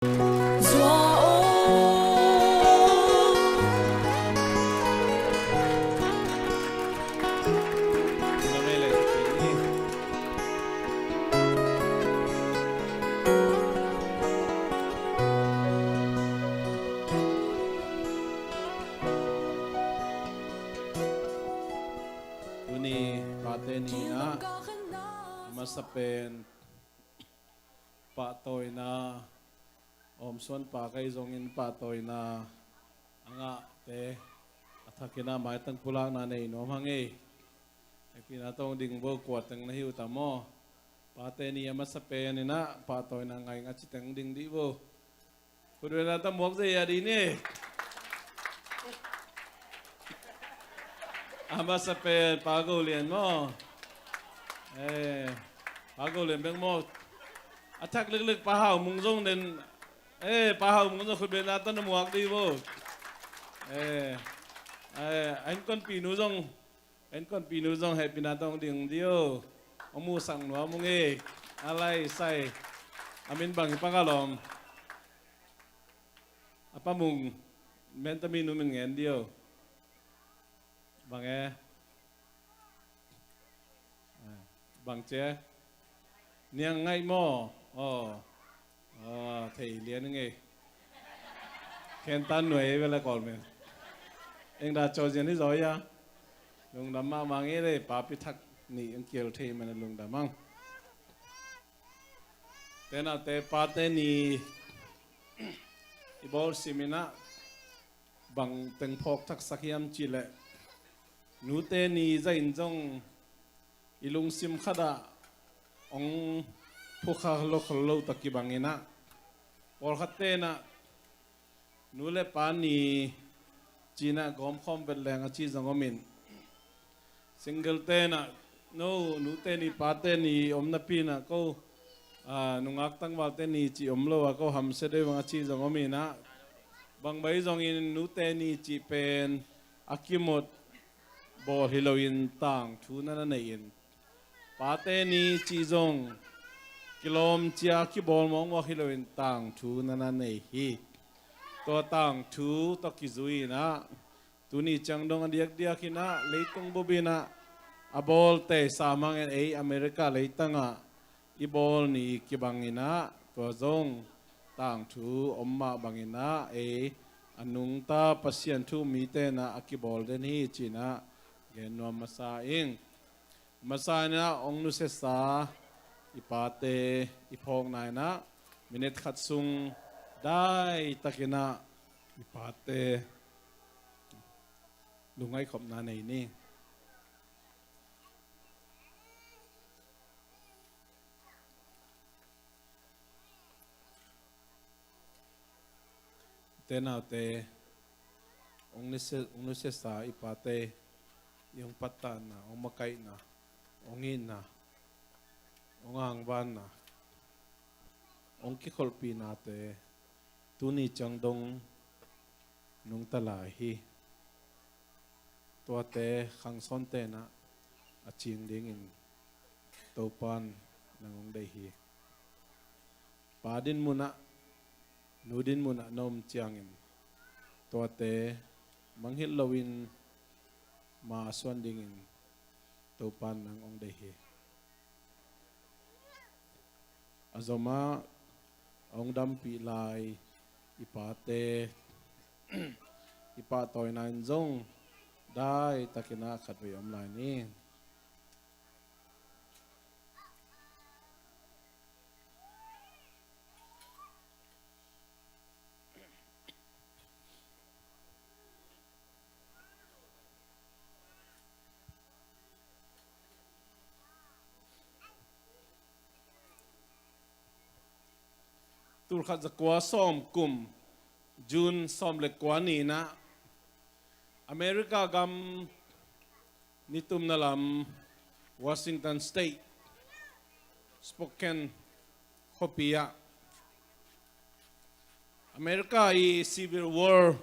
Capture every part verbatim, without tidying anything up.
Zua aw. Tuni pate ni-in ah a masa pen pahtawina, omsuan pa kei zongin pahtawina a ngahte a thakin ah maitang pulakna nei nuam hang ei. Hehpihna tawh ding bo, kua teng na hi uh tam aw. Pate ni a masa pen in ah pahtawina ngai ngah ci teng ding dih bo. Khutbetna tawh muak zia dih ni. A masa pen Pa Go Lian maw? Eh, Pa Go Lian bek maw? A thak liklik Pa Hau Mung zong den. Eh, Pa Hau Mung zong khutbetna tawh na muak dih bo. Eh, eh, a innkuanpihnu zong, a innkuanpihnu zong hehpihna tawh ding dih aw. Hong musak nuam ung ei. A lai sai. A min bang hi Pa Kal Om? A Pa Mung, Menta minu min ngen dih aw. Bang e? Bang ci e? Niang ngaih maw? Aw. Aw, thei lian ing ei. Khen tan nuai ei ve la kawl men. Eng da caw zian hi zaw ia. Lungdam mahmah ing ei le, papi thak nih ong kial thei man a lungdam ang. Tenate pate ni i bawl sim in ah bang teng phawk thaksak hiam cih leh, nute ni zah in zong i lungsim khat ah hong phukha lo khol lo tak kibang in ah, pawlkhat ten ah nu le pa ni ci-in ah gawmkhawm vet leng a ci zong om in, single ten ah, no, nute ni pate ni om napi in ah ko, ah, nungak tangvalte ni cih om lo a, ko hamsia deuh vang a ci zong om in ah, bang bai zongin nute ni cih pen a kimot bawl hi loin tangthu na na nei in, pate ni cih zong kilawm cia kibawl mawkmawk hi loin tangthu na na nei hi. Tua tangthu tawh kizui in ah, tuni ciang dong a diakdiak in ah leitung bup in ah a bawl teisa mangin, ei America leitang ah i bawl ni kibang in ah, tua zong tangthu om mah bang in ah, ei a nungta Pasian thu-um mite in ah a kibawl den hi ci-in ah gen nuam masa ing. Masa in ah hong nusiasa i pate i phawkna in ah minute khat sung dai tak in ah i pate lungngaih khopna nei ni. Te naute, hong nusia, hong nusiasa i pate i hong pattanna, hong makaihna, hong itna, hong angvanna, hong kikholhpihnate tuni ciang dong nungta lai hi. Tuate khangsawnte in ah a cing dingin Topa'n nang hong deih hi. Pa dinmun ah, nu dinmun ah na om ciangin tuate mangngilh loin ma a suan dingin Topa'n nang hong deih hi. A zom ah a hong dampih lai i pate i pahtawina in zong dai tak in ah khatvei om lai ni. Tulkhat zakua sawm kum June sawm le kua ni-in ah America gam nitumna lam Washington State, Spokane khuapi ah America i Civil War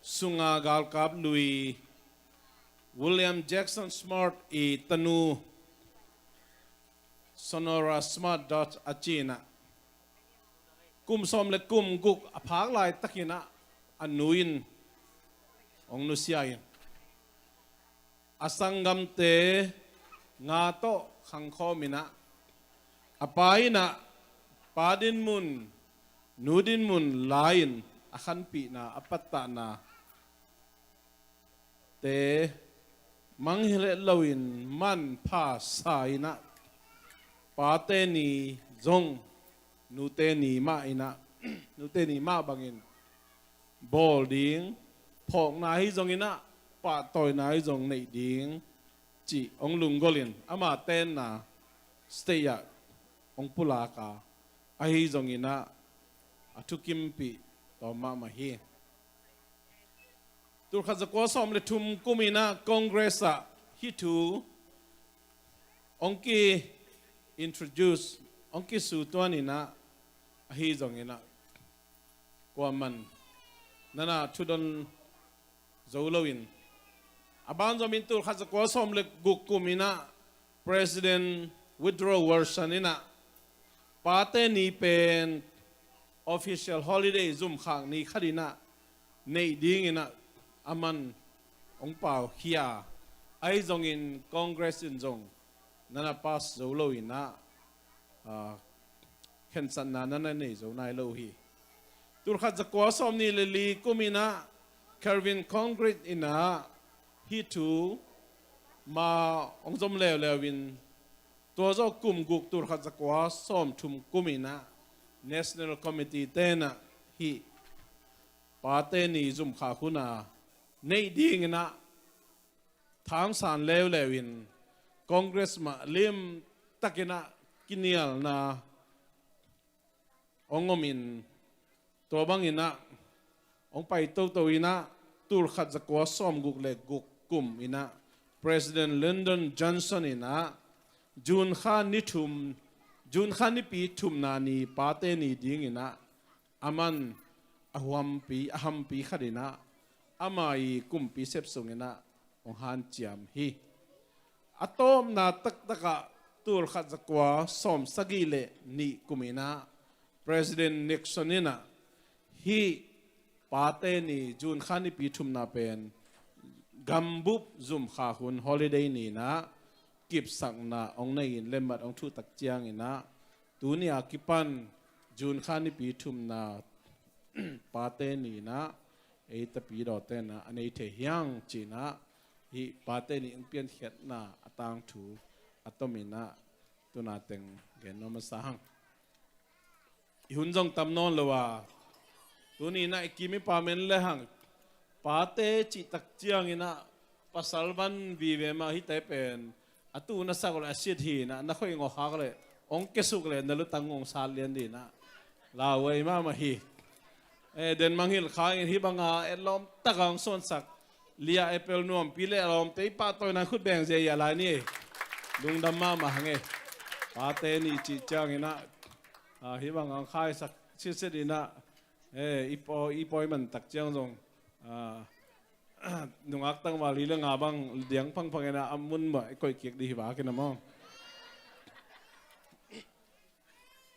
sunga galkap lui William Jackson Smart i tanu Sonora Smart Dodd a ci-in ah kum sawm le kum guk a phak laitakin ah a nu in hong nusia in, a sanggamte nga tawh khangkhawm in ah, a pa in ah pa dinmun, nu dinmun la-in a khanpihna, a pattahna te mangngilh loin manpha sa in ah, pate ni zong nute ni mah in ah, nute ni mah bangin bawl ding, phawkna hi zongin ah pahtawina hi zong neih ding cih hong lunggolh in, ama tenna state ah hong pulak a, ahi zongin ah a thukimpih tawm mahmah hi. Tulkhat zakua sawm le thum kum in ah Congress ah hih thu hong ki-introduce, hong kisutuan in ah, ahi zongin ah kuaman nana thudon zo loin, a banzom in tulkhat zakua sawm le guk kum in ah President Woodrow Wilson in ah pate ni pen official holiday, zumkhak ni khat in ah neih dingin ah aman hong paukhia, ahi zongin Congress in zong nana pass zo loin ah, ah, khensatna nana nei zo nai lo hi. Tulkhat zakua sawm nih le li kum in ah Calvin Coolidge in ah hih thu ma hong zom leuleu in, tua zawh kum guk tulkhat zakua sawm thum kum in ah National Committee ten ah hih pate ni zumkhak hun a neih dingin ah thamsan leuleu in, Congress mah limtakin ah kinialna hong om in, tua bangin ah hong pai toto in ah tulkhat zakua sawm guk le guk kum in ah President Lyndon Johnson in ah June kha ni thum, June kha nipi thumna ni pate ni dingin ah aman a huampi, a hampi khat in ah ama ii kumpi sep sungin ah hong hanciam hi. A tawpna taktak ah tulkhat zakua sawm sagih le nih kum in ah President Nixon in ah hih pate ni June kha nipi thumna pen gambup zumkhak hun holiday ni in ah kipsakna hong nei in, lemmat hong thuh tak ciangin ah tuni a kipan June kha nipi thumna pate ni in ah ei tapidawte in ah a nei thei hi hang ci-in ah hih pate ni hong piankhiatna a tangthu a tom in ah tuna teng gen nuam masa hang. I hun zong tam nawn lo a, tuni in ah i kim i pam en le hang, pate cih tak ciangin ah pasal van vive mah hihte pen a tu na sak le a sit hi in ah, na khoih ngawkhak le hong kiasuk le na lutang hong sat lian ding in ah lauhuai mahmah hi. Eh, den mangngilh kha in hih banga etlawm taka hong suansak Lia, Apple nuampi le a lawmte i pahtawina khut beng zia i a lai ni. Lungdam mahmah hang e. Pate ni cih ciangin ah, ah, hih banga hong khaisak sitset in ah, eh, i pawi, i pawi man tak ciang zong, ah, nungak tangval hi le nga bang diang phangphang in ah a mun mah i koih kik dih hi vak in ah maw.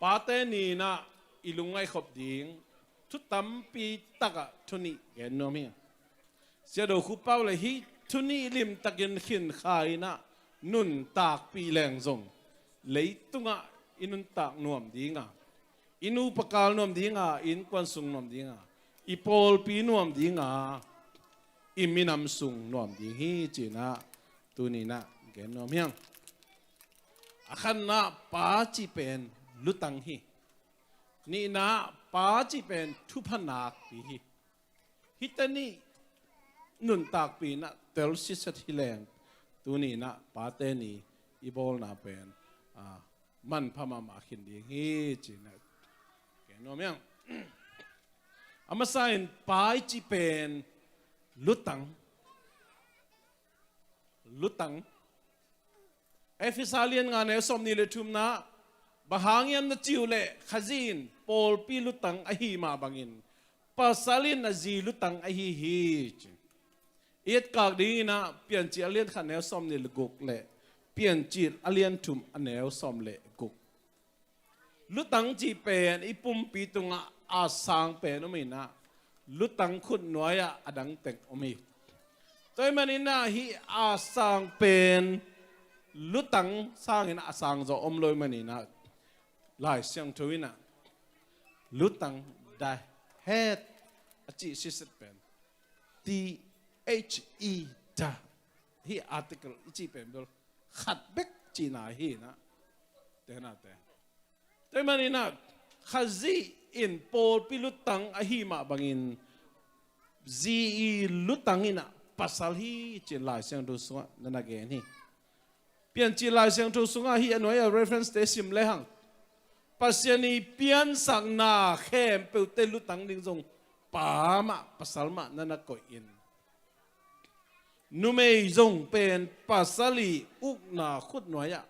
Pate ni in ah i lungngaih khop ding thu tampi takah thu nih gen nuam hi. Sia Do Khup Pau le hih thu nih limtakin khin kha in ah nuntakpih leng zong leitungah i nuntak nuam ding a, i nupa kal nuam ding a, i innkuan sung nuam ding a, i pawlpi nuam ding a, i minam sung nuam ding hi ci-in ah tuni in ah gen nuam hi hang. A khatna, pa cih pen lutang hi. Nihna, pa cih pen thupha nakpi hi. Hihte nih nuntakpih in ah tel sitset hi leng tuni in ah pate ni i bawlna pen, ah, manpha mahmah khin ding hi ci-in ah gen nuam hi hang. A masa in pa i cih pen lutang, lutang. Efesa lian nga neu sawmnih le thumna, bang hang hiam na cih uh leh Khazih in pawlpi lutang ahi mah bangin pasal in a zi lutang ahi hi ci. I etkak dingin ah Piancil a lian khat neu sawmnih le guk le Piancil a lian thum a neu sawm le guk. Lutang cih pen i pumpi tungah a sang pen om inah, lutang khut nuai-ah a dang teng om hi. Tua ahih maninah hih a sang pen lutang sangin a sang zaw om lo ahih maninah, Lai Siangtho inah lutang, the head a cih siset pen, T H E, the, hih article i cih pen bel khat bek cihna hi inah, te nate. Tua ahih maninah Khazih in pawlpi lutang ahi mah bangin, zi i lutang inah pasal hi ci-in Lai Siangtho sungah na na gen hi. Piancil Lai Siangtho sungah hih a nuai-a reference-te sim lehang, Pasian i piansakna khempeuhte lutang ding zong pa mah, pasal mah na na koih in, numei zong pen pasal i ukna khut nuai-ah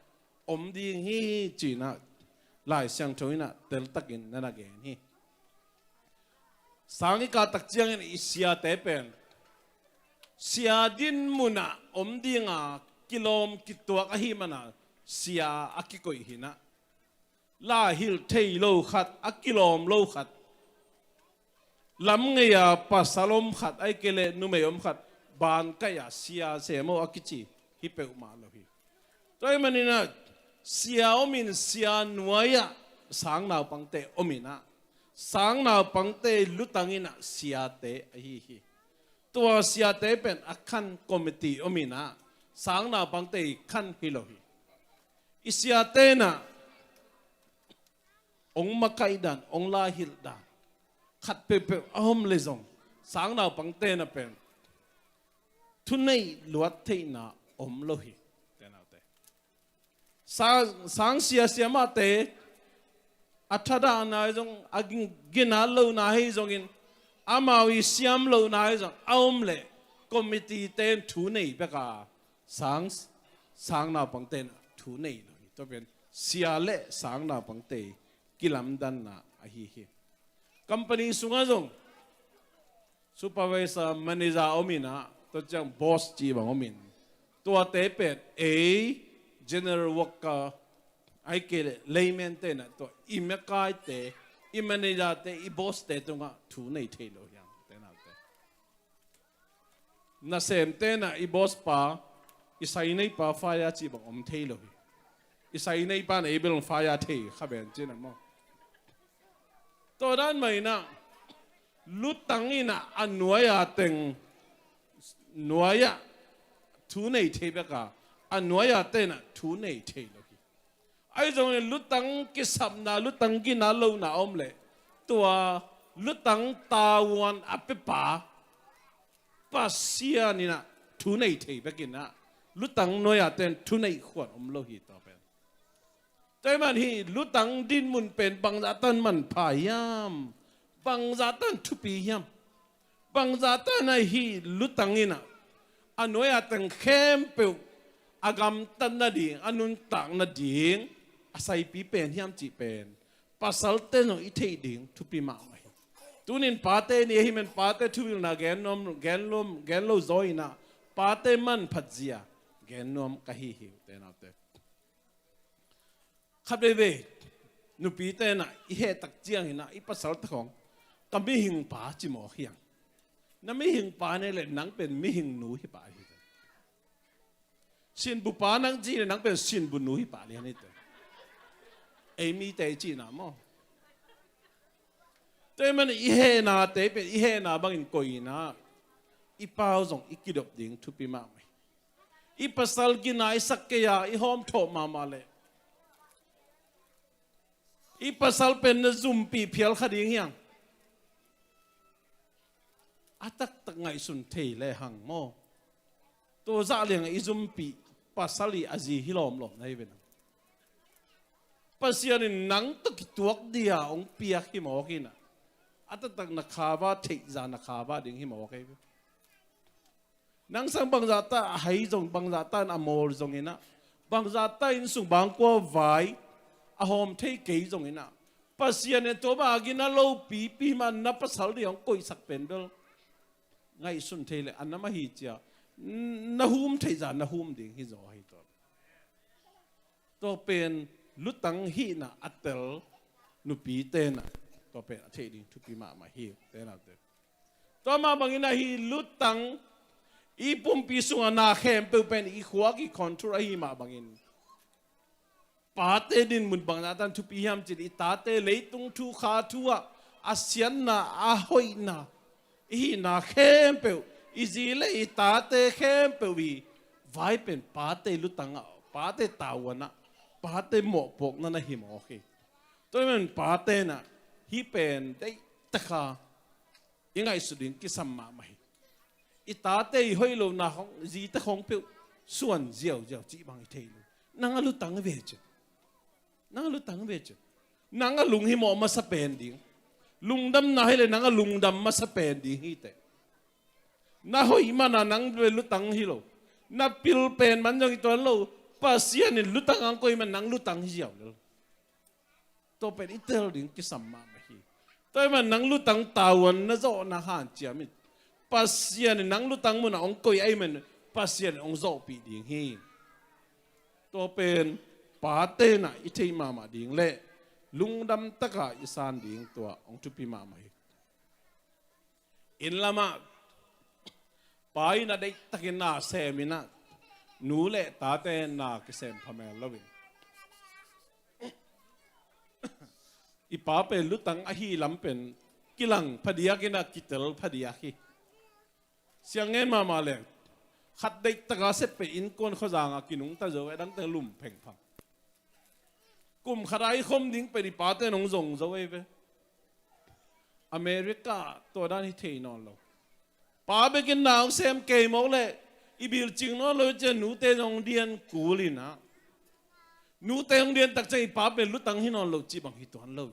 om ding hi ci-inah Lai Siangtho inah teltakin na na gen hi. Sang i kahtak ciangin i siate pen sia din munah om dinga kilawm kituak ahih mana sia a kikoih hi inah, la hilh thei lo khat, a kilawm lo khat, lam ngei-a pasal om khat, ahih kei leh numei om khat, bankaih-ah sia sem aw a kici hi peuhmah lo hi. Tua ahih maninah sia om in, sia nuai-ah sang naupangte om inah, sang naupangte lutang inah siate ahi hi. Tua siate pen a khan committee om inah, sang naupangte i khan hi lo hi. I siate inah ong makaih dan, ong la hilh dan khat peuhpeuh a om leh zong, sang naupangte na pen thuneih luat theihna om lo hi. Te naute, sang, sang sia siamahte, a thadahna hi zong, a gin-, ginat lohna hi zongin, amau i siam lohna hi zong a om leh, committee-te in thu nei bek a, sang, sang naupangte in thu nei lo hi. Tua pen sia le sang naupangte kilamdanna ahi hi. Company sungah zong supervisor, manager om inah, tua ciang boss cih bang om in, tuate pen ei general worker, ahih kei leh layman-te inah tua i makaite, i manager-te, i boss-te tungah thu nei thei lo hi hang, te naute. Nasemte inah i boss pa, i sainei pa fire cih bang om thei lo hi. I sainei pa na i bel fire thei kha ben cih na maw. Tua dan mah inah lutang inah a nuai-a teng, nuai-ah thu nei thei bek a, a nuai-a te inah thu nei thei lo hi. Ahi zongin lutang kisapna, lutang ginat lohna a om leh, tua lutang tavuan a piapa Pasian inah thu nei thei bek inah, lutang nuai-a ten thu neih khuan om lo hi. Tua pen, tua ahih man hih lutang dinmun pen bangzah tan manpha hiam? Bangzah tan thupi hiam? Bangzah tan ahi lutang inah a nuai-a teng khempeuh a gamtat nading, a nuntak nading a saipi pen hiam cih pen pasalte zong i theih ding thupi mahmah hi. Tunin pate ni ahih man pate thuvilna gen nuam, gen nuam, gen lo zaw inah, pate manphat zia gen nuam ka hi hi, ute naute. Khat veivei nupite inah i heh tak ciang inah i pasal tak hong, ka mihing pa ci mawk hi hang. Na mihing pa nei leh nang pen mihing nu hi pah hi. Sinbu pa nang ci leh nang pen sinbu nu hi pah lian hi te. Ei mite i cihna maw. Tua ahih man i hehnate pen i hehna bangin koih inah, i pau zong i kidop ding thupi mahmah hi. I pasal ginaisak kei a i hawmthawh mahmah leh, i pasal pen na zumpih phial kha ding hi hang. A taktak ngaihsun thei lehang maw, tua zah liangah i zumpih pasal i a zi hi lawmlawm na hi ve nang. Pasian in nang tawh kituak dia hong piak hi mawk inah, a taktak na kha va, theihza na kha va ding hi mawk ahi ve. Nang sang bangzahta a hai zong, bangzahta in a mawl zong inah, bangzahta inn sung bangkua vai a hawm thei kei zong inah, Pasian in tua bang a gina lopipi mah na pasal ding hong koihsak pen bel ngaihsun thei leh a nam ahi cia, n-, na hum theihza na hum ding hi zaw ahi tua. Tua pen lutang hihna a tel nupi tenah tua pen a theih ding thupi mahmah hi. Tenah te tua mah bangin ahi lutang i pumpi sungah na khempeuh pen i khua kicontrol ahi mah bangin pate dinmun bangzah tan thupi hiam cin i tate leitung thu kha thu ah a siatna a hoihna i hihna khempeuh i zi le i tate khempeuh i vai pen pate lutang ah pate tavuan ah pate mawhpuakna na hi mawk hi. Tua hi man pate na hih pen deihtak a i ngaihsut ding kisam mahmah hi. I tate i hoih lohna khong zite khong peuh suan ziauziau cih bang i thei lo. Nang a lutang ve cin. Nang a lutang ve cin. Nang a lunghimawh masa pen ding. Lungdamna hi le nang a lungdam masa pen ding hi teh. Na hoih mana nang ve lutang hi lo. Na pil pen man zong hi tuan lo. Pasian in lutang ang koih man nang lutang hi ziau lo. Tua pen i tel ding kisam mahmah hi. Tua hi man nang lutang tavuan na zawhna hanciam in Pasian in nang lutang munah hong koih ahi man Pasian in hong zawhpih ding hi. Tua pen pate na i theih mahmah ding le lungdam taka i san ding tua hong thupi mahmah hi. Inn lamah pa in a deihtakin na sem in ah nu le tate na kisem phamel lo in i pa pen lutang ahi lam pen kilang phadiak in ah kitel phadiak hi. Siang ngen mahmah leng khat deihtaka sep pen innkuan khuazangah kinungta zo a dangteng lum phengphang. Kum khat a i khom ding pen i pate nong zong zo ei ve. America tua dan hi thei nawn lo. Pa bekin na hong sem kei mawk le i bilcing nawn lo cian nute zong dian kul in ah nute hong dian tak cian i pa pen lutang hi nawn lo ci bang hi tuan lo.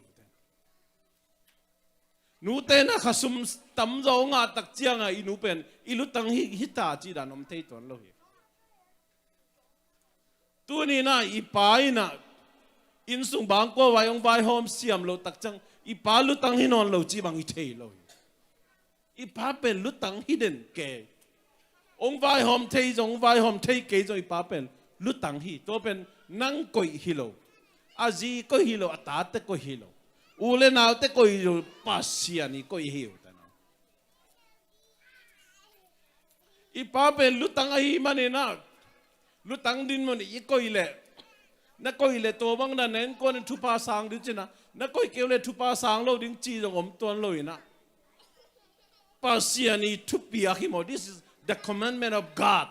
Nute na khasum tam zaw ngah tak cianga i nu pen i lutang hi hita ci dan om thei tuan lo hi. Tuni na i pa ina innsung bangkua vai hong vaihawm siam lo tak ciang i pa lutang hi nawn lo ci bang i thei lo hi. I pa pen lutang hi den kei. Hong vaihawm thei zong hong vaihawm thei kei zong i pa pen lutang hi. Tua pen nang koih hi lo. A zi koih hi lo a tate koih hi lo. U le naute koih hi lo Pasian i koih hi uh. I pa pen lutang ahi maninah lutang dinmun i koih leh na koih leh tua bang na nengkuan in thupha sang ding cinah na koih keu leh thupha sang lo ding ci zong om tuan lo inah Pasian i thupiak hi maw. This is the commandment of God.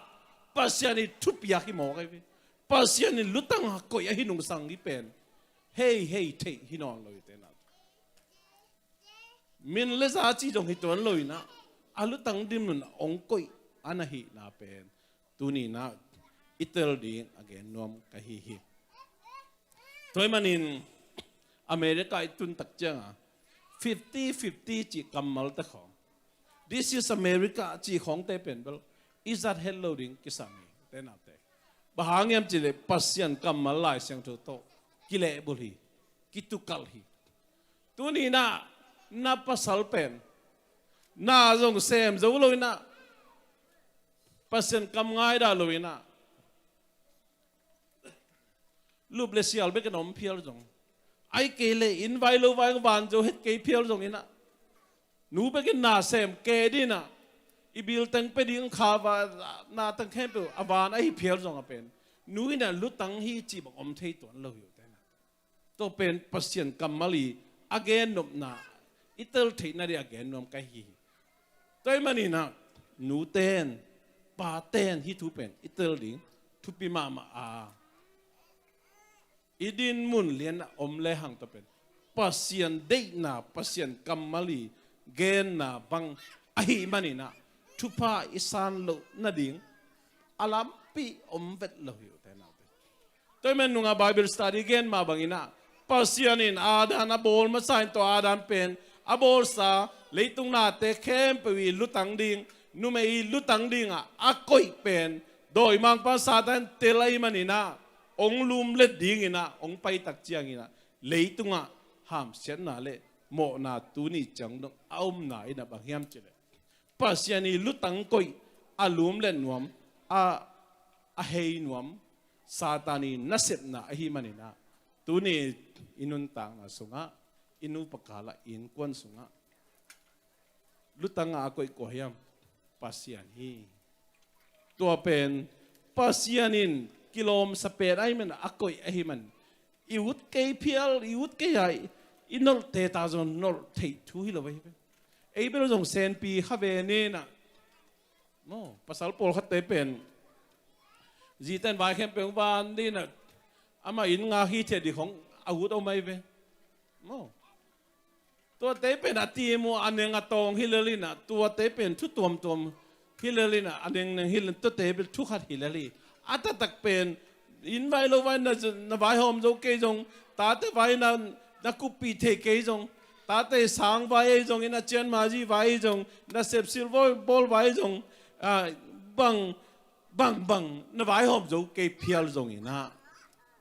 Pasian i thupiak hi maw kai ve. Pasian in lutang koih ahi nungsang i pen hei hei theih hi nawn lo i tenah min le za ci zong hi tuan lo inah a lutang dinmun ong koih a na hihna pen tuninah i tel ding a gen nuam ka hi hi. Tua hi manin America i tun tak cianga fifty fifty cih kammal te khawng This is America cih khawngte pen bel i zat het lo ding kisam hi. Tenate bang hang hiam cihleh Pasian kammal Lai Siangtho tawh kilehbulh hi, kitukal hi. Tuninah na pasal pen na zong sem zo lo inah Pasian kam ngaida lo inah lup le sial bekin om phial zong ai kei le inn vai lo vai van zo het kei phial zong inah nu bekin na sem ke dinah i bilteng pe ding kha va na tang khempeuh a van ahi phial zong a pen nu inah lutang hi cih bang om thei tuan lo hi uh tenah. Tua pen Pasian kammal i a gen nopna i tel theihna dih a gen nuam ka hi hi. Tua hi maninah nuten paten hi thu pen i tel ding thupi mahmah a i dinmun lianah om le hang tua pen Pasian deihna Pasian kammal i genna bang ahi maninah thupha i san loh nading a lampi om vet lo hi uh tenah. Tua hi man nunga Bible study gen mah banginah Pasian in Adam a bawl masa in tua Adam pen a bawlsa leitung nate khempeuh i lutang ding numei i lutang dingah a koih pen dawimangpa Satan tel ahi maninah ong lumlet dinginah ong paitak cianginah leitungah hamsiatna le mawhna tuni ciang dong a omna inah bang hiam cihleh Pasian i lutang koih a lumlet nuam a a hei nuam Satan i nasepna ahi maninah tuni i nuntakna sungah i nupa kal ah, i innkuan sungah lutang a koih kua hiam? Pasian hi. Tua pen Pasian in kilawmsa pen ahih man a koih ahih man, i ut kei phial, i ut kei a i nolhte ta zong nolh theih thu hi lo ahi ve. Ei bel zong senpi kha ve ninah, maw, pasal pawlkhatte pen zite in vai khempeuh hong van dinah, amah inn ngak hi thei ding khong a ut om ahi ve, maw. Tuate pen a tim uh a neng a tawng hi lel inah, tuate pen thu tuamtuam hi lel inah, a nengneng hi lel, tuate pen thu khat hi lel hi. A taktak pen inn vai lo vai na, na vaihawm zo kei zong, tate vai na, na kuppih thei kei zong, tate sang vai ei zong, inn a cianmazi vai ei zong, na sepsil bawl vai ei zong, ah, bang, bang, bang na vaihawm zo kei phial zong inah,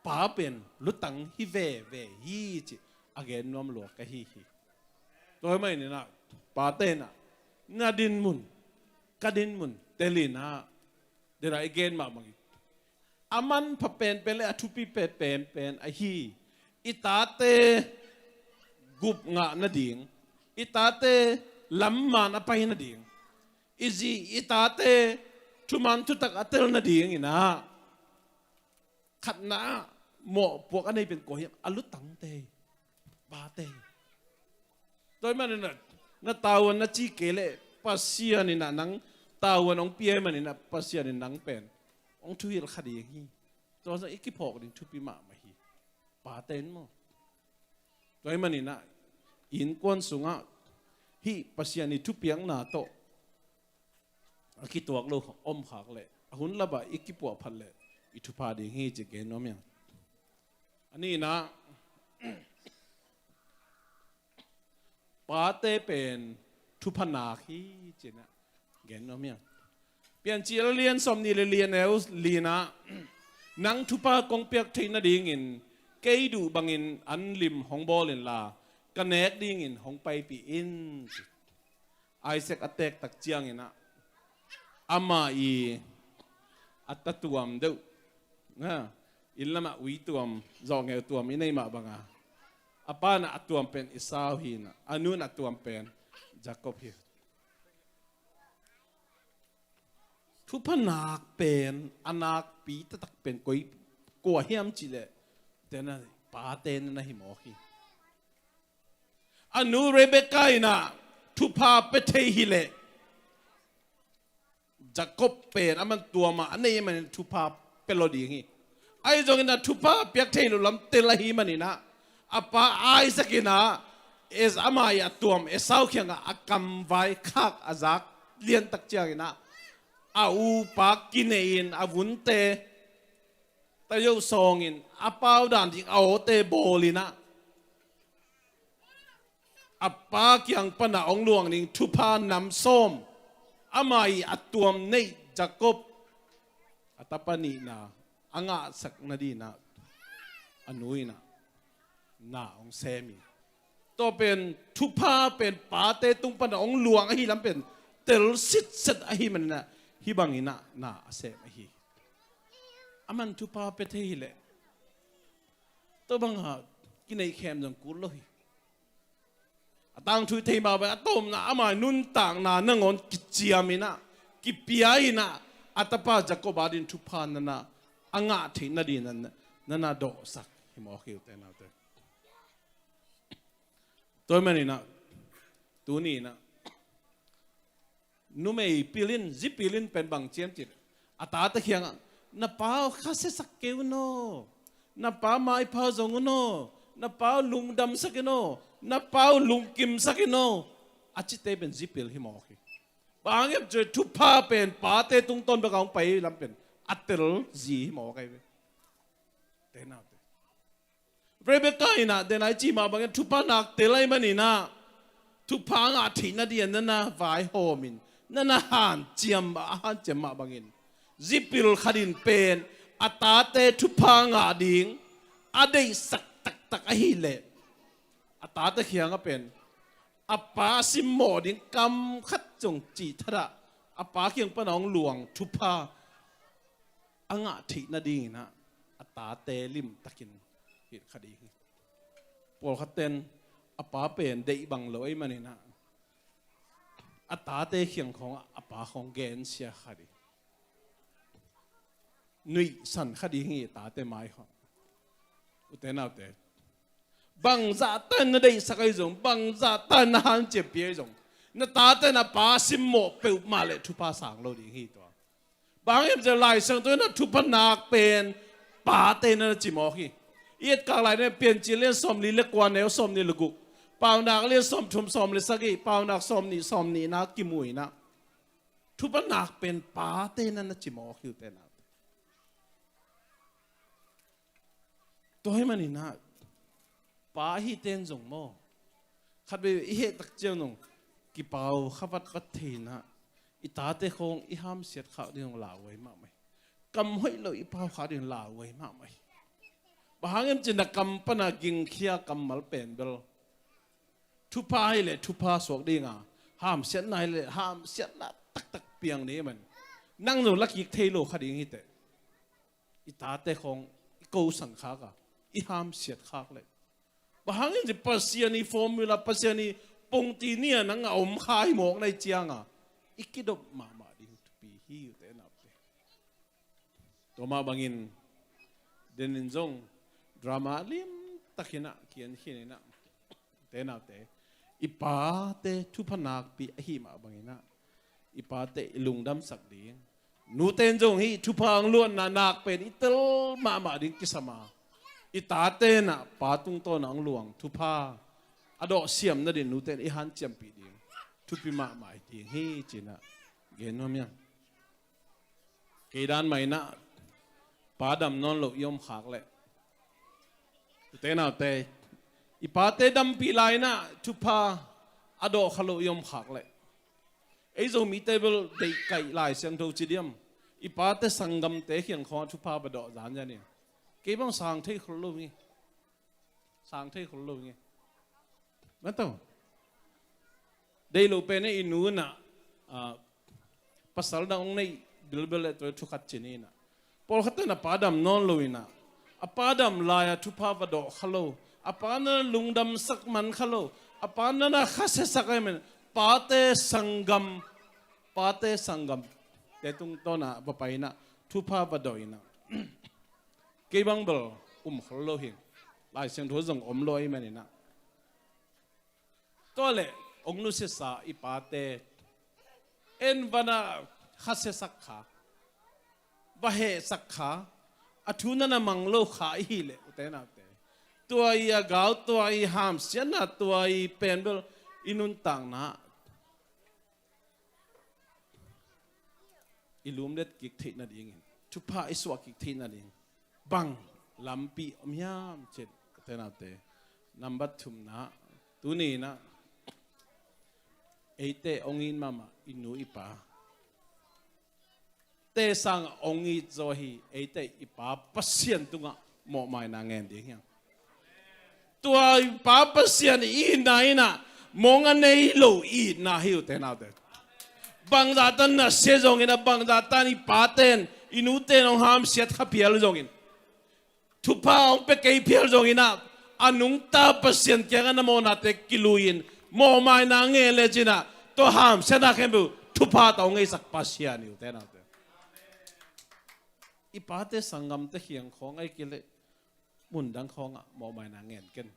Pa pen lutang hi veve hi cih a gen nuam lua ka hi hi. Tua ahih manin ah, pate in ah, na dinmun, ka dinmun tel in ah, den a i gen mah bangin, a manpha penpen le a thupi penpen ahi, i tate gup ngah nading, i tate lamman a pai nading, i zi i tate thuman thutak a tel nading in ah, khatna ah mawhpuak a nei pen kua hiam? A lutangte, pate. Tua ahih manin ah, na tavuan na ci kei leh, Pasian in ah nang tavuan hong pia ahih manin ah, Pasian in nang pen hong thuhilh kha ding hi. Tua zong i kiphawk ding thupi mahmah hi. Pate in maw. Tua ahih manin ah, innkuan sungah hih Pasian i thupiakna tawh a kituak lo om khak leh, a hun lapah i kipuah phat leh i thupha ding hi ci gen nuam hi ing. A nihna, pate pen thupha nak hi ci-in ah gen nuam hi ing. Piancil a lian sawmnih le li, a neu li-na, nang thupha kong piak theih nadingin kei duh bangin an lim hong bawl inla, ka nek dingin hong paipih in, ci. Isaac a teek tak ciangin ah, amah i a ta tuam deuh, na, inn lamah ui tuam, zawhngeu tuam i nei mah banga, a pa in ah a tuam pen Esau hi-in ah, a nu in ah a tuam pen Jacob hi. Thupha nak pen, a nakpi taktak pen koi, kua hiam cih leh, tena, pate na hi mawk hi. A nu Rebekah in ah thupha pia thei hi leh, Jacob pen aman tuam a nei manin thupha pia lo ding hi. Ahi zongin ah thupha piak thei lo lam tel ahih manin ah, a pa Isaac in ah, Es-, amah i a tuam Esau kiangah a kamvai khak a zak lian tak ciangin ah, a upa kinei-in a vunte tayo sawngin, a pau dan ding a awte bawlin ah, a pa kiang pan a hong luang ding thupha nam sawm, amah i a tuam neih Jacob, a tapa nihna a ngahsak nadingin ah, a nu in ah na hong sem hi. Tua pen thupha pen pate tung pan a hong luang ahi lam pen tel sitset ahih manin ah, hih bangin ah na a sem ahi. Aman thupha pia thei hi leh, tua banga kineih khem zong kul lo hi. A tangthu i theih mah bang, a tawpna amah i nuntakna nangawn kiciamin ah, kipia-in ah, a tapa Jacob adingin thupha na na, a ngah theih nadingin na na, na na dawhsak hi mawk hi, ute naute. Tua ahih manin ah, tuni in ah, numei pil in, zi pil in pen bang ci hiam cih leh, a tate kiangah, na pa uh khasiasak kei un aw, na pa maipha zong un aw, na pa uh lungdamsak in aw, na pa uh lungkimsak in aw, a cite pen zi pil hi mawk hi. Bang hang hiam cih leh thupha pen pate tungtawn bek a hong pai lam pen a tel zi hi mawk ahi ve. Ute naute. Rebekah in ah, den a i cih mah bangin thupha nak tel ahih manin ah, thupha ngah theih nadingin na na vaihawmin, na na hanciam, a hanciam mah bangin, zi pil khat in pen a tate thupha ngah ding a deihsak taktak ahih leh, a tate kiangah pen a pa simmawh ding kam khat zong cih thadah, a pa kiang pan a hong luang thupha a ngah theih nadingin ah, a tate limtakin hilh kha ding hi. Pawlkhatte in a pa pen deih bang lo ahih manin ah, a tate kiang khawng ah a pa khawng gensia kha ding, nuihsan kha ding hi, a tate mai khawng. Ute naute, bangzah tan na deihsak ahi zong, bangzah tan na hanciampih ahi zong, na tate na pa simmawh peuhmah leh thupha sang lo ding hi tua. Bang hiam cih leh Lai Siangtho in ah thupha nak pen pate na na ci mawk hi. I etkak lai na Piancil lian sawmli le kua neu sawmnih le guk, Paunak lian sawmthum sawm le sagih, Paunak sawmnih sawmnih na kimu in ah, thupha nak pen pate na na ci mawk hi, ute naute. Tua ahih manin ah, pa ahihte in zong maw, khatvei i heh tak ciang zong kipau kha vat vat thei in ah, i tate khawng i hamsiat khak ding zong lauhuai mahmah hi. Kam hoih lo i pau khak ding zong lauhuai mahmah hi. Bang hang hiam cih leh na kam pan a gingkhia kammal pen bel thupha hi leh thupha suak ding a, hamsiatna hi leh hamsiatna taktak piang ding ahih man, nang zong la kik thei lo kha ding hi teh. I tate khawng i kosan khak a, i hamsiat khak leh, bang hang hiam cih leh Pasian i formula, Pasian i pongti ni a nang a om kha hi mawk na hih ciang a, i kidop mahmah ding thupi hi, ute naute. Tua mah bangin, den in zong drama lim tak in ah kian khin in ah, ute naute, i pate thupha nakpi ahih mah bangin ah, i pate i lungdamsak ding. Nute in zong hih thupha hong luanna nak pen i tel mahmah ding kisam a, i tate in ah pa tungtawn ah hong luang thupha a dawh siam nading nute in i hanciampih ding thupi mahmah hi ding hi, ci-in ah gen nuam hi hang. Kei dan mah in ah, pa dam nawn lo i om khak leh, ute naute, i pate dampih lai in ah thupha a dawh kha lo i om khak leh, ei Zomite bel deihkaih Lai Siangtho ci diam, i pate sanggamte kiang khawng ah thupha va dawh zanzan hi. Kei bang sang thei khol lo hi. Sang thei khol lo hi. Mataw. Deih lo pen i nu in ah, ah, pasal dang hong neih bilbel leh tua thu khat ci ni in ah, pawlkhat in a pa dam nawn lo in ah, a pa dam lai a thupha va dawh kha lo, a pa na lungdamsak man kha lo, a pa na na khasiasak ahih man, pate sanggam, pate sanggamte tungtawn ah va pai in ah thupha va dawh in ah, kei bang bel um khol lo hi. Lai Siangtho zong om lo ahih man in ah. Tua leh hong nusiasa i pate en va na khasiasak kha, va hehsak kha, a thu na na mang lo kha i hih leh, ute naute, tua i a gau, tua i hamsiatna, tua i pen bel i nuntakna i lumlet kik theih nadingin, thupha i suah kik theih nading bang lampi om hiam cih leh, ute naute, nambat thumna, tuni in ah eite hong it mahmah i nu i pa te sang hong it zaw hi, eite i Pa Pasian tungah mawhmaina ngen ding hi hang. Tua i Pa Pasian i itna in ah mawng a nei lo i itna hi, ute naute. Bangzah tan na sia zongin ah, bangzah tan i paten i nuten hong hamsiat kha phial zongin, thupha hong pia kei phial zongin ah, a nungta Pasian kiangah na mawhnate kilui-in mawhmaina ngen lecin ah, tua hamsiatna khempeuh thupha tawh hong ngeisak Pasian hi, ute naute. I pate sanggamte kiang khawng ahih kei leh mundang khawngah mawhmaina ngen ken.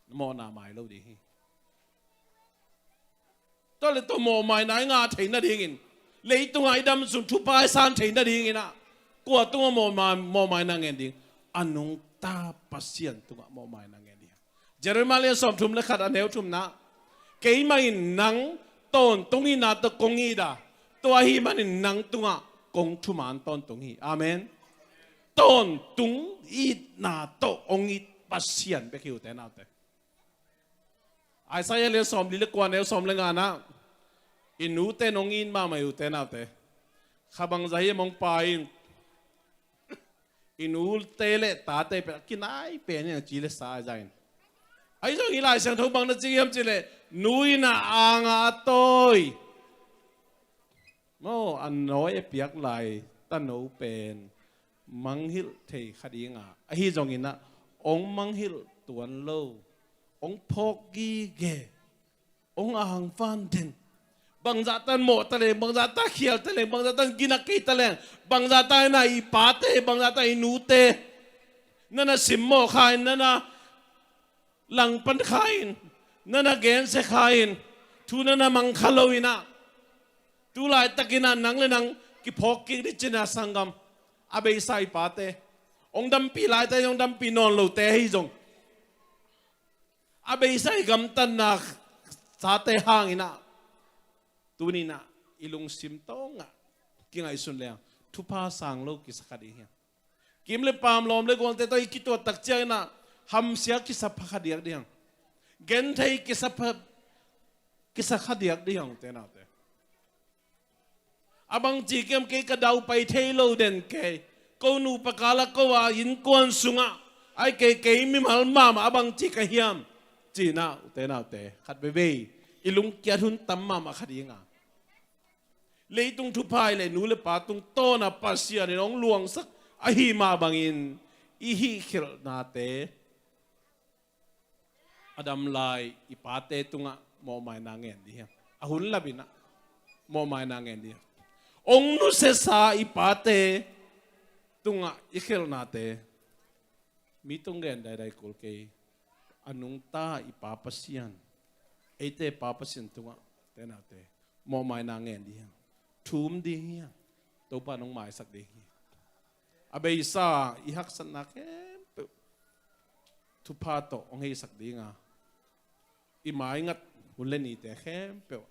Na mawhna mai lo ding hi. Tua leh tua mawhmaina i ngah theih nadingin, leitungah i dam sung thupha i san theih nadingin ah, kua tungah mawhma-, mawhmaina ngen ding? A nungta Pasian tungah mawhmaina ngen ding. Jeremiah lian sawmthum le khat, a neu thumna, keimah in nang tawntung itna tawh kong it a, tua ahih manin nang tungah kong thuman tawntung hi. Amen. Tawntung itna tawh hong it Pasian bek hi, ute naute. Isaiah lian sawmli le kua, neu sawm le ngana, i nute in hong it mahmah hi, ute naute. Kha bangzah hiam hong pai in, i nute le tate pen a kinai pen hi hang, ci le sa a zah in. Ahi zongin Lai Siangtho bang na ci hiam cih leh, nu in ah ang a tawi, maw, a nawi a piak lai tano pen mangngilh thei kha ding a, ahi zongin ah hong mangngilh tuan lo, hong phawk gige, hong angvan den. Bangzah tan mawh ta leng, bangzah tan khial ta leng, bangzah tan gina kei ta leng, bangzah tan na i pate, bangzah tan i nute, na na simmawh kha in, na na langpan kha in, na na gensia kha in, thu na na mang kha lo in ah, tu laitakin ah nang le nang kiphawk kik ding cih na sanggam, a beisa i pate, hong dampi laitakin hong dampi nawn lote ahi zong, a beisa i gamtatna sate hangin ah, tuni in ah i lungsim tawngah kingaihsun leng thupha sang lo kisa kha ding hi. Kim le paam, lawm le gualte tawh i kituat tak ciangin ah hamsia kisa pha kha diak ding hi. Genthei kisa pha, kisa kha diak ding hi, ute naute. A bangci ka hiam, kei ka daupai thei lo den kei. Ko nupa kal ah, ko a innkuan sungah, ai kei, kei mimal mahmah a bangci ka hiam, ci-in ah, ute naute, khat veivei i lungkiat hun tam mahmah kha ding a, leitung thupha hi leh nu le pa tungtawn ah Pasian in hong luangsak ahih mah bangin i hihkhelhnate a dam lai i pate tungah mawhmaina ngen ding hi. A hun lapin ah mawhmaina ngen ding hi. Hong nusiasa i pate tungah i khelhnate, mi tung gen daidai kul kei, a nungta i Pa Pasian, eite Pa Pasian tungah, ute naute, mawhmaina ngen ding hi. Thum ding hi. Topa in hong maisak ding hi. A beisa i haksatna khempeuh thupha tawh hong heisak ding a, i maingat hun le nite khempeuh,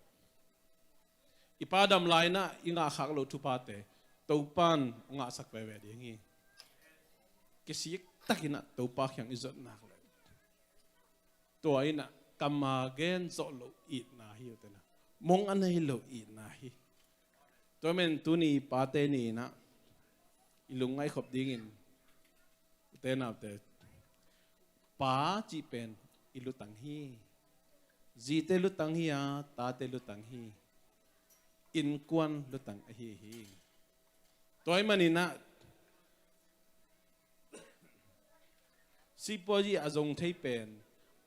i pa dam lai-in ah i ngahkhak loh thuphate Topa in hong ngahsak veve ding hi. Kisik takin ah Topa kiang i zot nak leh, tua in ah kam a gen zawh loh itna hi, ute naute. Mong a nei loh itna hi. Tua ahih manin tuni Pate Ni in ah i lungngaih khop dingin, ute naute, pa cih pen i lutang hi. Zite lutang hi a, tate lutang hi. Innkuan lutang ahi hi. Tua ahih manin ah sipuazi a zong thei pen,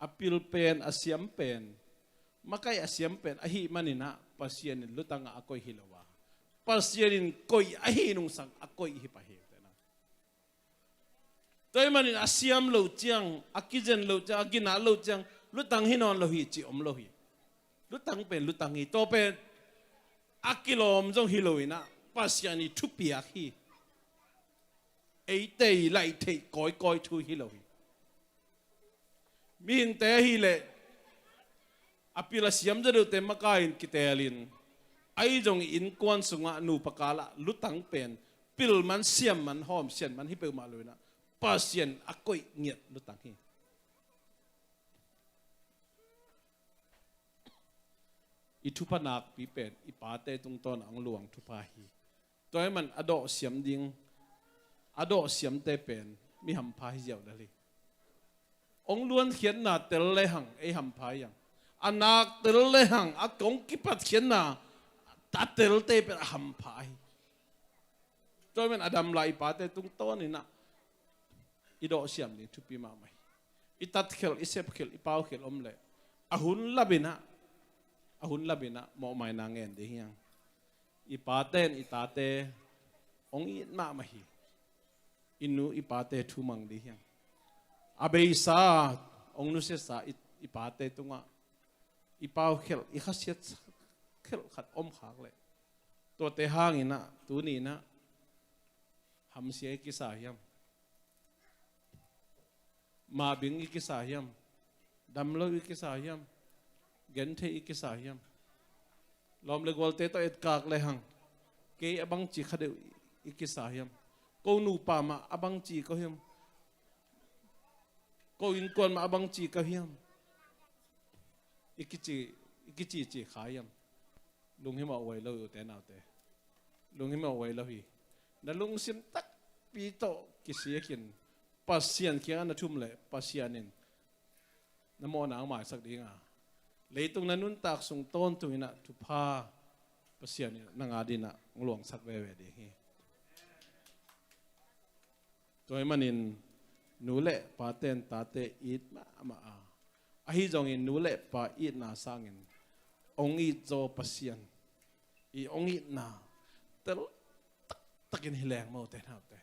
a pil pen, a siam pen, makai a siam pen ahih manin ah Pasian in lutang ah a koih hi lo a, Pasian in koih ahih nungsang a koih hi pah hi. Tua ahih manin a siam loh ciang, a kizen loh ciang, a ginat loh ciang lutang hi nawn lo hi cih om lo hi. Lutang pen lutang hi. Tua pen a kilawm zong hi lo in ah, Pasian i thupiak hi. Eite i laih theih kawikawi thu hi lo hi. Mihingte ahih leh a pil a siam zaw deuhte makai in kitelin, ahi zong i innkuan sungah nupa kal ah lutang pen pil man, siam man, hawmsian man hi peuhmah lo in ah, Pasian a koih ngiat lutang hi. I thupha nakpi pen i pate tungtawn ah hong luang thupha hi. Tua ahih man a dawh siam ding, a dawh siamte pen mi hampha hi ziau lel hi. Hong luankhiatna tel lehang ei hampha hi hang. A nak tel lehang, a hong kipatkhiatna a telte pen a hampha hi. Tua ahih man a dam lai i pate tungtawn in ah i dawh siam ding thupi mahmah hi. I tatkhial, i sepkhial, i paukhial om leh, a hun lapin ah, a hun lapin ah mawhmaina ngen ding hi hang. I pate in i tate hong it mahmah hi. I nu i pate thu mang ding hi hang. A beisa, hong nusiasa i, i pate tungah i paukhial, i khasiat khial khat om khak leh, tuate hangin ah tuni in ah hamsia i kisa hiam? Mabing i kisa hiam? Damlo i kisa hiam? Genthei i kisa hiam? Lawm le gualte tawh etkak lehang, kei a bangci kha deuh i kisa hiam? Ko nupa mah a bangci ko hiam? Ko innkuan mah a bangci ko hiam? I kici, i kicici kha hiam? Lunghimawh huai lo hi, ute naute. Lunghimawh huai lo hi. Na lungsim takpi tawh kisikin Pasian kiangah na thum leh, Pasian in na mawhna hong maisak ding a, leitung na nuntak sung tawntung in ah thupha Pasian in nang adingin ah hong luangsak veve ding hi. Tua ahih manin nu le pate in tate it mahmah a, Ahi zongin nu le pa itna sangin hong it zaw Pasian i hong itna tel taktakin hi leng maw, ute naute.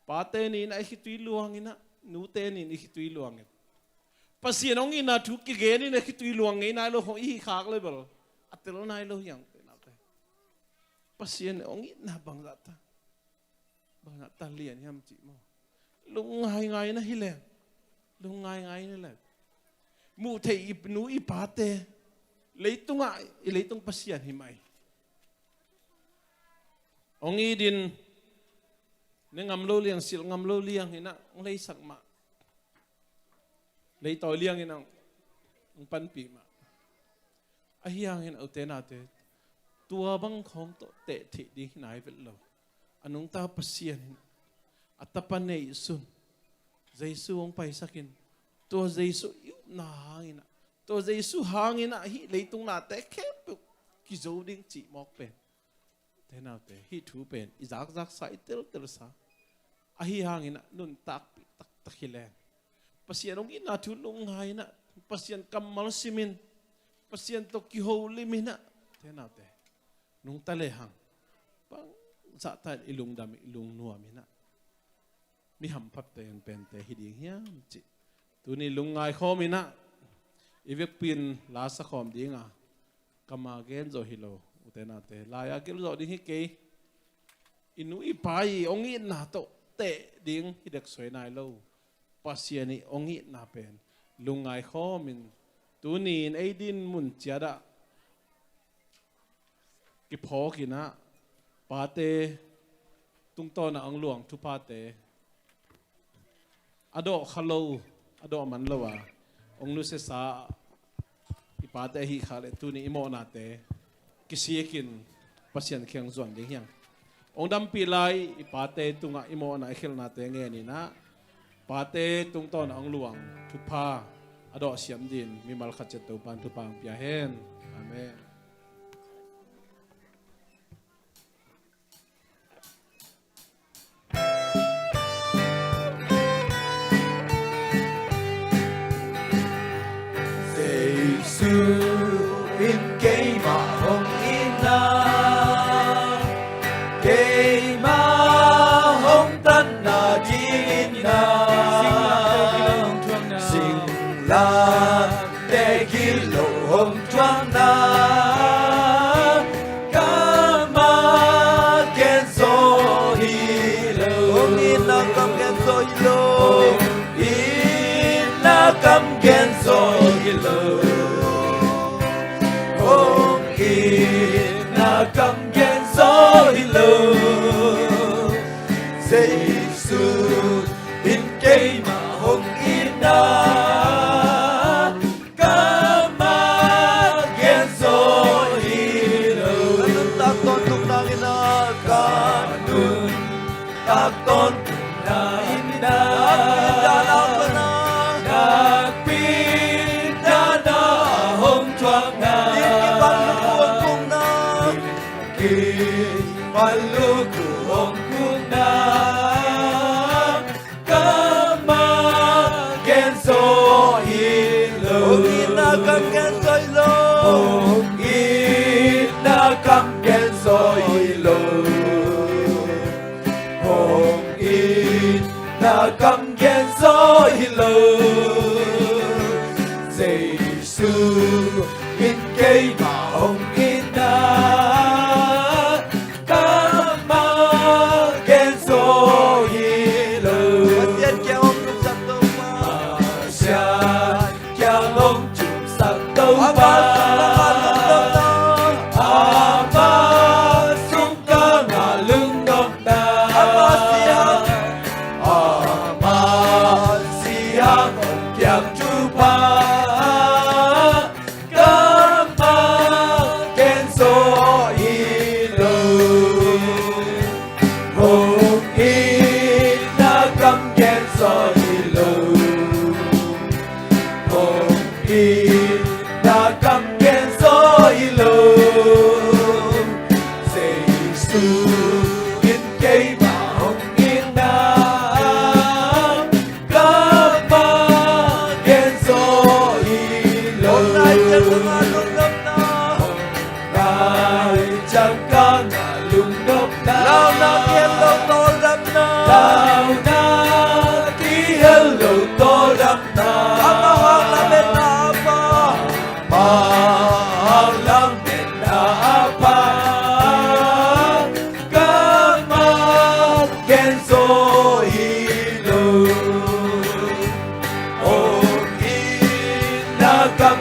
Pate ni-in ah i khitui luangin ah, nute ni-in i khitui luangin, Pasian hong itna thu kigenin a khitui luang ngei nai lo, hong i hi khak le bel a tel nai lo hi hang, ute naute. Pasian hong itna bangzah ta, bangzah ta lian hiam cih maw? Lungngaingai na hi leng, lungngaingai na leng, muh theih i nu i pate, leitungah i leitung Pasian hi mah hi. Hong it in, ne ngam lo liang, silh ngam lo liang in ah hong leisak mah, leitawi liang in ah hong panpih mah. Ahi hangin, ute naute, tua bang khawng tawh teh theih ding hi nai vet lo. A nungta Pasian in a tapa neihsun, Jesu hong paisak in, tua Jesu i upna hangin ah, tua Jesu hangin ah hih leitung nate khempeuh kizo ding cih mawk pen, ute naute, hih thu pen i zakzaksa, i teltelsa. Ahi hangin ah nuntakpih taktak hi leng, Pasian hong itna thu lungngai in ah, Pasian kammal simin, Pasian tawh kiholim in ah, ute naute, nungta lehang bangzah ta in i lungdam, i lungnuam in ah, mi hampha pente hi ding hiam cih tuni lungngai khawm in ah, i vekpi in la sa khawm ding a, kam a gen zawh hi lo, ute naute, lai a gelh zawh ding hi kei. I nu i pa i hong itna tawh teh ding hi dek suai nai lo. Pasian i hong itna pen lungngai khawm in, tuni in ei din mun ciat ah kiphawk in ah, pate tungtawn ah hong luang thuphate, a dawh kha lo, a dawh man lo a hong nusiasa i pate ahih khak leh, tuni i mawhnate kisik in Pasian kiang zuan ding hi hang. Hong dampih lai i pate tungah i mawhna, i khelhnate ngen in ah, pate tungtawn ah hong luang thupha a dawh siam dingin mimal khat ciat Topa'n thupha hong pia hen. Amen. Jesu in keimah hong itna, keimah hong tanna dingin na, singlamteh gilo hong thuakna, kam a gen zaw hi lo. Hong itna kam gen zaw hi lo. Hong itna kam gen zaw hi lo. Hong itna kam gen zaw hi lo. Jesu in keimah hong itna, kam a gen zaw hi lo. Ka nuntak tawntungna in na, ka nuntak tawntungna in na, nakpi in na, nakpi in na hong thuakna, kipal luk hong khukna, kipal luk hong khukna, kam a gen zaw hi lo. Hong itna kam gen zaw hi lo. Hong itna kam gen zaw hi lo. Hong itna kam gen zaw hi lo. Jesu in keimah hong itna, kam a ciangkang a lungnopna. Launa kihel lo tawldamna. Launa kihel lo tawldamna. Amah hong lametna a pha. Amah hong lametna a pha. Kammal gen zaw hi lo. Hong itna kam